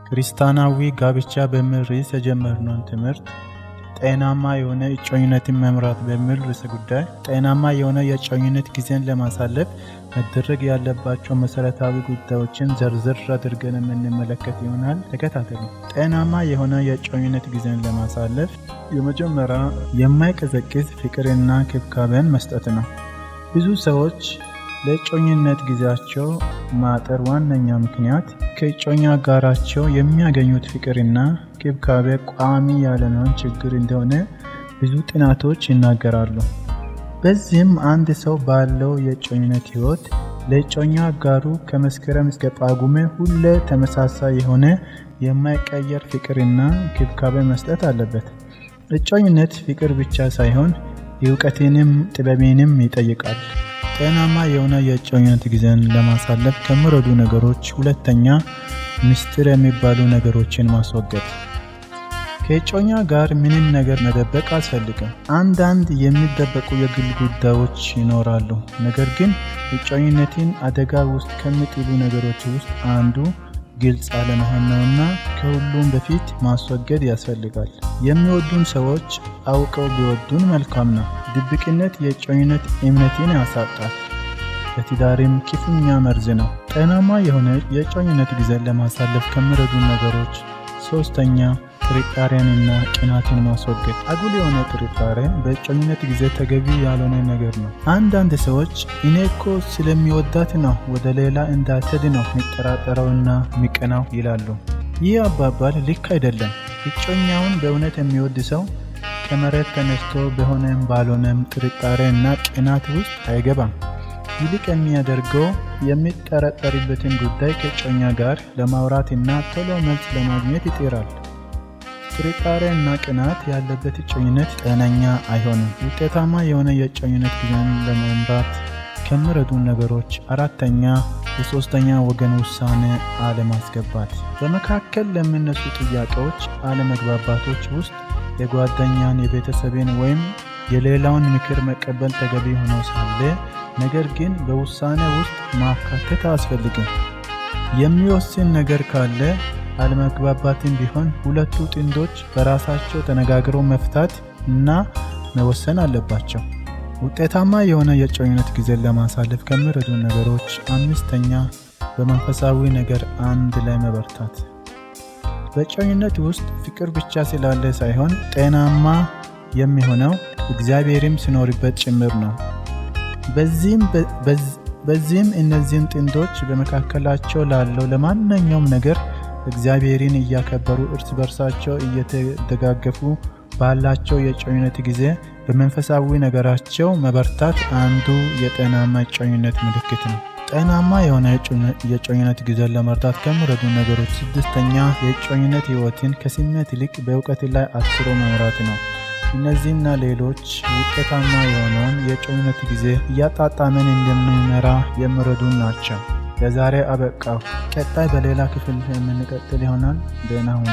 ክርስቲያናዊ ጋብቻ በሚል ርዕስ የጀመርነውን ትምህርት ጤናማ የሆነ እጮኝነትን መምራት በሚል ርዕሰ ጉዳይ ጤናማ የሆነ የእጮኝነት ጊዜን ለማሳለፍ መደረግ ያለባቸው መሰረታዊ ጉዳዮችን ዘርዘር አድርገን የምንመለከት ይሆናል። ተከታተሉ። ጤናማ የሆነ የእጮኝነት ጊዜን ለማሳለፍ የመጀመሪያ የማይቀዘቅዝ ፍቅርና ክብካቤን መስጠት ነው። ብዙ ሰዎች ለእጮኝነት ጊዜያቸው ማጠር ዋነኛ ምክንያት ከእጮኛ አጋራቸው የሚያገኙት ፍቅርና ክብካቤ ቋሚ ያለመሆን ችግር እንደሆነ ብዙ ጥናቶች ይናገራሉ። በዚህም አንድ ሰው ባለው የእጮኝነት ሕይወት ለእጮኛ አጋሩ ከመስከረም እስከ ጳጉሜ ሁሌ ተመሳሳይ የሆነ የማይቀየር ፍቅርና ክብካቤ መስጠት አለበት። እጮኝነት ፍቅር ብቻ ሳይሆን እውቀትንም ጥበብንም ይጠይቃል። ጤናማ የሆነ የእጮኝነት ጊዜን ለማሳለፍ ከሚረዱ ነገሮች ሁለተኛ ምስጢር የሚባሉ ነገሮችን ማስወገድ። ከእጮኛ ጋር ምንም ነገር መደበቅ አያስፈልግም። አንዳንድ የሚደበቁ የግል ጉዳዮች ይኖራሉ። ነገር ግን እጮኝነትን አደጋ ውስጥ ከሚጥሉ ነገሮች ውስጥ አንዱ ግልጽ አለመሆን ነውና ከሁሉም በፊት ማስወገድ ያስፈልጋል። የሚወዱን ሰዎች አውቀው ቢወዱን መልካም ነው። ድብቅነት የእጮኝነት እምነትን ያሳጣል፣ ለትዳርም ክፉኛ መርዝ ነው። ጤናማ የሆነ የእጮኝነት ጊዜን ለማሳለፍ ከሚረዱ ነገሮች ሶስተኛ ጥርጣሬንና ቅናትን ማስወገድ። አጉል የሆነ ጥርጣሬ በእጮኝነት ጊዜ ተገቢ ያልሆነ ነገር ነው። አንዳንድ ሰዎች እኔ እኮ ስለሚወዳት ነው፣ ወደ ሌላ እንዳትሄድ ነው የሚጠራጠረውና የሚቀናው ይላሉ። ይህ አባባል ልክ አይደለም። እጮኛውን በእውነት የሚወድ ሰው ከመሬት ተነስቶ በሆነም ባልሆነም ጥርጣሬ እና ቅናት ውስጥ አይገባም። ይልቅ የሚያደርገው የሚጠረጠርበትን ጉዳይ ከእጮኛ ጋር ለማውራት እና ቶሎ መልስ ለማግኘት ይጥራል። ጥርጣሬ እና ቅናት ያለበት እጮኝነት ጤነኛ አይሆንም። ውጤታማ የሆነ የእጮኝነት ጊዜን ለመምራት ከሚረዱ ነገሮች አራተኛ የሶስተኛ ወገን ውሳኔ አለማስገባት። በመካከል ለሚነሱ ጥያቄዎች፣ አለመግባባቶች ውስጥ የጓደኛን፣ የቤተሰብን ወይም የሌላውን ምክር መቀበል ተገቢ ሆኖ ሳለ ነገር ግን በውሳኔ ውስጥ ማካተት አያስፈልግም። የሚወስን ነገር ካለ አለመግባባትም ቢሆን ሁለቱ ጥንዶች በራሳቸው ተነጋግረው መፍታት እና መወሰን አለባቸው። ውጤታማ የሆነ የእጮኝነት ጊዜን ለማሳለፍ ከሚረዱ ነገሮች አምስተኛ በመንፈሳዊ ነገር አንድ ላይ መበርታት። በእጮኝነት ውስጥ ፍቅር ብቻ ስላለ ሳይሆን ጤናማ የሚሆነው እግዚአብሔርም ሲኖርበት ጭምር ነው። በዚህም እነዚህን ጥንዶች በመካከላቸው ላለው ለማንኛውም ነገር እግዚአብሔርን እያከበሩ እርስ በርሳቸው እየተደጋገፉ ባላቸው የእጮኝነት ጊዜ በመንፈሳዊ ነገራቸው መበርታት አንዱ የጤናማ እጮኝነት ምልክት ነው። ጤናማ የሆነ የእጮኝነት ጊዜን ለመርዳት ከሚረዱ ነገሮች ስድስተኛ የእጮኝነት ሕይወትን ከስሜት ይልቅ በእውቀት ላይ አትኩሮ መምራት ነው። እነዚህና ሌሎች ውጤታማ የሆነውን የእጮኝነት ጊዜ እያጣጣምን እንደምንመራ የሚረዱን ናቸው። ለዛሬ አበቃው። ቀጣይ በሌላ ክፍል የምንቀጥል ይሆናል። ደህና ሁኑ።